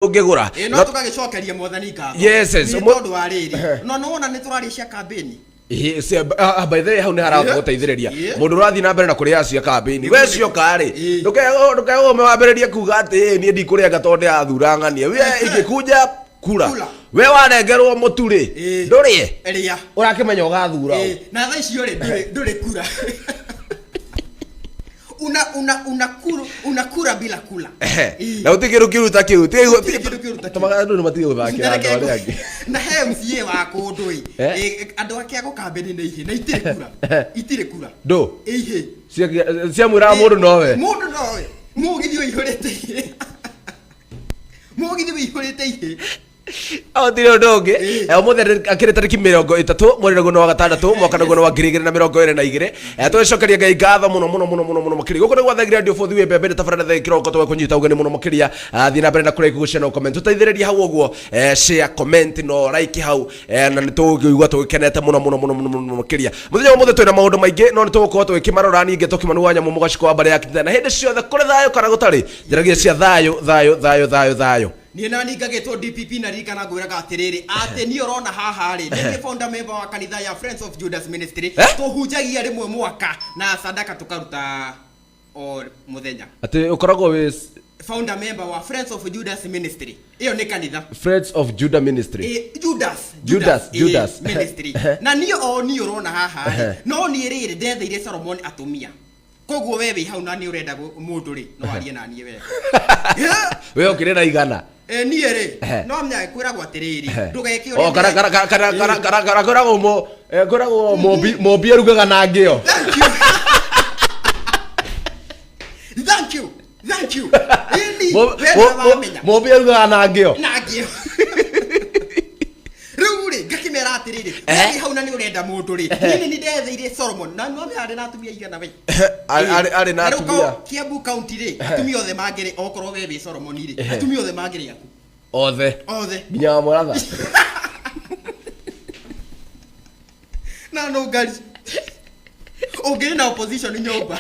Ũngĩgũra. Ĩ, no tũgagĩcokeria Mwathani ngatho. Yes. Nĩ tondũ wa rĩrĩ, no nĩwona nĩ tũraria cia kambĩni. Ĩhĩ, by the way, hau nĩ harahota gũteithĩrĩria Yeah. mũndũ ũrathiĩ na mbere na kũrĩa cia kambĩini, we cioka rĩ, Yeah. ndũkeũme wambĩrĩrie kuga atĩ, "Ĩ, niĩ ndikũrĩa tondũ ndĩrathura ng'ania." We ingĩkunja kura. Kura. We warengerwo mũtu rĩ, Yeah. ndũrĩe. Ĩrĩa. Ũrakĩmenya ũgathura ũ. Ĩ, na thaa icio rĩ, ndũrĩ kura, una una una kuru, unakura bila kula. Ehe. Na gũtirĩ kĩndũ kĩũru ta kĩu. Gũtirĩ kĩndũ kĩũru ta kĩu. Tũmaga andũ nĩ matige gũthakĩra andũ arĩa angĩ. Na he MCA wa kũndũ ĩ. Eh? Ĩ, andũ ake a gũkambĩni nĩ ihĩ na itirĩ kura, itirĩ kura. Ndũ Ihĩ. Ciamwĩraga mũndũ nowe. Mũndũ nowe. Mũgithi ũihũrĩte ihĩ, mũgithi ũihũrĩte ihĩ. Gũtirĩ ũndũ ũngĩ. Ĩĩ. Ũmũthĩ akĩrĩ tarĩki 30 mweri naguo nĩ wa gatandatũ, mwaka naguo nĩ wa 2022. Tũgĩcokeria Ngai ngatho mũno mũno mũno mũno mũno makĩria. Gũkũ nĩ gwa Thengi Radio Fourth, wĩ mbembe nĩ tabarĩra thengi kĩroko, tũgakũnyita ũgeni mũno makĩria. Ah, thiĩ na mbere na kũrĩa gũshare na comment, tũteithĩrĩrie hau ũguo, share, comment no like hau, na nĩ tũgũigua tũgĩkenete mũno mũno mũno mũno mũno makĩria. Mũthenya wa ũmũthĩ twĩna maũndũ maingĩ, no nĩ tũgũkorwo tũgĩkĩmarora. Ningĩ tũkĩmanu wa nyamũ mũgaciko wa mbarĩ ya Kitita, na hĩndĩ ciothe kũrĩ thayũ kana gũtarĩ, njaragia cia thayũ, thayũ, thayũ, thayũ, thayũ. Niĩ nani ngagĩtwo DPP, na ririkana ngwĩraga atĩrĩrĩ, atĩ niĩ ũrona haha rĩ, nĩ niĩ founder member wa kanitha ya Friends of Judas Ministry. Eh? Tũhunjagia rĩmwe mwaka na sadaka tũkaruta o mũthenya. Atĩ ũkoragwo wĩ Founder member wa Friends of Judas Ministry, ĩyo nĩ kanitha. Friends of Judah Ministry. Judas. Judas, Judas. Ministry. Na niĩ o niĩ ũrona haha rĩ, no niĩ rĩrĩ ndetheire Solomon atumia, koguo we wĩ hau na nĩ ũrenda mũndũ rĩ, no arie na niĩ wega. We ũkĩrĩ na igana? Niĩ rĩ, no menya kwĩragwo atĩrĩrĩ, ndũgeke O ũrĩa kana kwĩragwo kwĩragwo mũmbi arugaga na ngĩo. Thank you, thank you, thank you. Ĩni, we nĩwe wamenya. Mũmbi arugaga na ngĩo. Na ngĩo. Rĩu rĩ, ngakĩmera atĩrĩrĩ, we wĩ hau na nĩ ũrenda mũndũ rĩ, niĩ nĩ ndetheire Solomon na no arĩ na atumia igana we. Arĩ na Na rĩu atumia. Kiambu County rĩ, atumia othe mangĩrĩ, okorwo we wĩ Solomon rĩ, atumia othe mangĩrĩ aku. Othe. Othe. Nginya wa mũratha. Na nũngari ũngĩrĩ na opposition nyũmba.